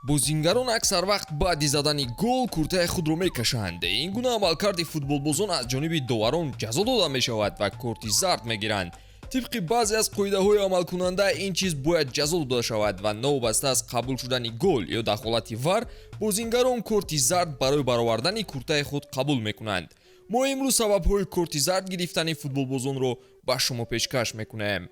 Бозингарон аксар вақт баъди задани гол куртаи худро мекашанд. Ин гуна амалкарди футболбозон аз ҷониби доварон ҷазо дода мешавад ва корти зард мегиранд. Тибқи баъзе аз қоидаҳои амалкунанда, ин чиз бояд ҷазо дода шавад ва новобаста аз қабул шудани гол ё дахолати ВАР, бозингарон корти зард барои баровардани куртаи худ қабул мекунанд. Мо имрӯз сабабҳои корти зард гирифтани футболбозонро ба шумо пешкаш мекунем.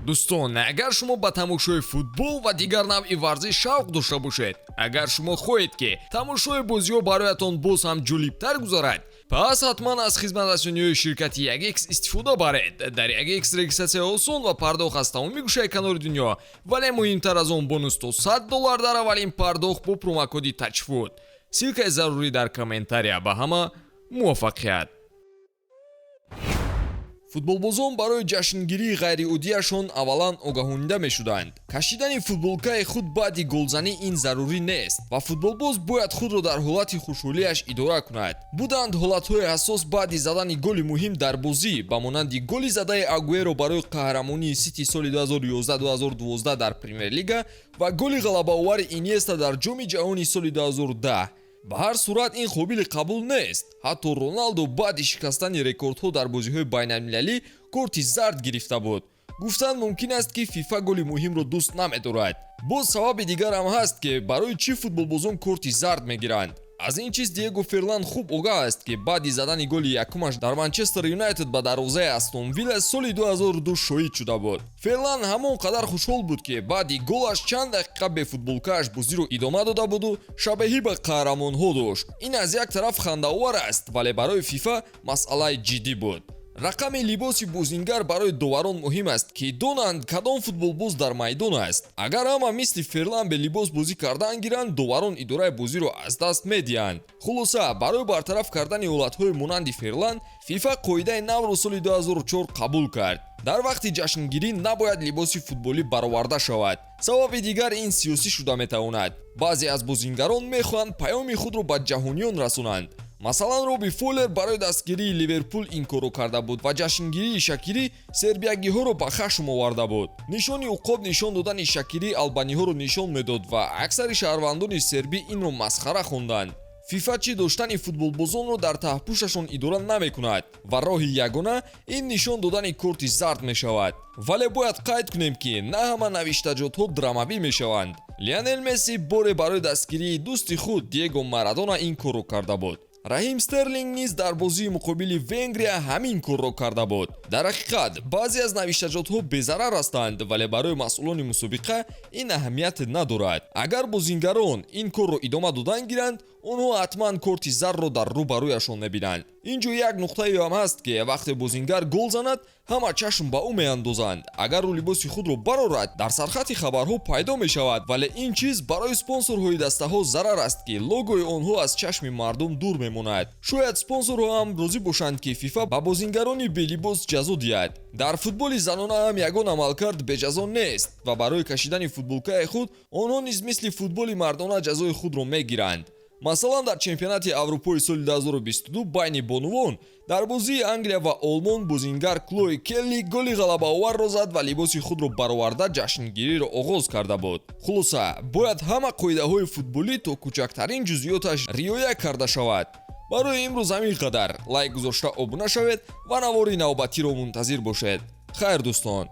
Дӯстон, агар шумо ба тамошои футбол ва дигар навъи варзиш шавқ дошта бошед, агар шумо хоҳед, ки тамошои бозиҳо бароятон боз ҳам ҷолибтар гузарад, пас ҳатман аз хизматрасониҳои ширкати 1X истифода баред. Дар 1X регистратсия осон ва пардохт аз тамоми гӯшаи канори дунё, вале муҳимтар аз он, бонус то 100 доллар дар аввалин пардохт бо промокоди ТАЧФУТ. Ссылкаи зарурӣ дар комментария. Ба ҳама муваффақият! Футболбозон барои ҷашнгирии ғайриоддияшон аввалан огаҳонида мешуданд. Кашидани футболкаи худ баъди голзанӣ ин зарурӣ нест ва футболбоз бояд худро дар ҳолати хушҳолиаш идора кунад. Буданд ҳолатҳои ҳассос баъди задани голи муҳим дар бозӣ, ба монанди голи задаи Агуэро барои қаҳрамонии Сити соли 2011-2012 дар Премер-лига ва голи ғалабаовари Иньеста дар Ҷоми ҷаҳони соли 2010. Ба ҳар сурат, ин қобили қабул нест. Ҳатто Роналдо баъди шикастани рекордҳо дар бозиҳои байналмилалӣ корти зард гирифта буд. Гуфтан мумкин аст, ки ФИФА голи муҳимро дӯст намедорад. Боз сабаби дигарам ҳаст, ки барои чӣ футболбозон корти зард мегиранд. Аз ин чиз Диего Форлан хуб огаҳ аст, ки баъди задани голи якумаш дар Манчестер Юнайтед ба дарвозаи Астон Вилла соли 2002 шоҳид шуда буд. Форлан ҳамон қадар хушҳол буд, ки баъди голаш чанд дақиқа бе футболкааш бозиро идома дода буду шабеҳӣ ба қаҳрамонҳо дошт. Ин аз як тараф хандаовар аст, вале барои ФИФА масъалаи ҷиддӣ буд. Рақами либоси бозингар барои доварон муҳим аст, ки донанд, кадом футболбоз дар майдон аст. Агар ҳама мисли Форлан бе либос бозӣ кардан гиранд, доварон идораи бозиро аз даст медиҳанд. Хулоса, барои бартараф кардани ҳолатҳои монанди Форлан ФИФА қоидаи навро соли 2004 қабул кард: дар вақти ҷашнгирӣ набояд либоси футболӣ бароварда шавад. Сабаби дигар ин сиёсӣ шуда метавонад. Баъзе аз бозингарон мехоҳанд паёми худро ба ҷаҳониён расонанд. Масалан, Робби Фоллер барои дастгирии Ливерпул ин корро карда буд ва ҷашнгирии Шакирӣ сербиягиҳоро ба хашм оварда буд. Нишони уқоб нишон додани Шакирӣ албаниҳоро нишон медод ва аксари шаҳрвандони сербӣ инро масхара хонданд. ФИФА чӣ доштани футболбозонро дар таҳпӯшашон идора намекунад ва роҳи ягона ин нишон додани корти зард мешавад. Вале бояд қайд кунем, ки на ҳама навиштаҷотҳо драмавӣ мешаванд. Лионел Месси боре барои дастгирии дӯсти худ Диего Марадона ин корро карда буд. Раҳим Стерлинг низ дар бозии муқобили Венгрия ҳамин корро карда буд. Дар ҳақиқат, баъзе аз навиштаҷотҳо безарар ҳастанд, вале барои масъулони мусобиқа ин аҳамият надорад. Агар бозингарон ин корро идома додан гиранд, онҳо ҳатман корти зардро дар рӯ ба рӯяшон мебинанд. Ин ҷо як нуқтаеам ҳаст, ки вақте бозингар гол занад, ҳама чашм ба ӯ меандозанд. Агар ӯ либоси худро барорад, дар сархати хабарҳо пайдо мешавад, вале ин чиз барои спонсорҳои дастаҳо зарар аст, ки логои онҳо аз чашми мардум дур мемонад. Шояд спонсорҳо ҳам розӣ бошанд, ки ФИФА ба бозингарони белибос ҷазо диҳад. Дар футболи занона ҳам ягон амалкард беҷазо нест ва барои кашидани футболкаи худ онҳо низ мисли футболи мардона ҷазои худро мегиранд. Масалан, дар чемпионати Аврупои соли 2022 байни бонувон дар бозии Англия ва Олмон бозингар Клои Келли голи ғалабаоварро зад ва либоси худро бароварда ҷашнгириро оғоз карда буд. Хулоса, бояд ҳама қоидаҳои футболӣ то кӯчактарин ҷузъиёташ риоя карда шавад. Барои имрӯз ҳамин қадар. Лайк гузошта, обуна шавед ва навори навбатиро мунтазир бошед. Хайр, дӯстон.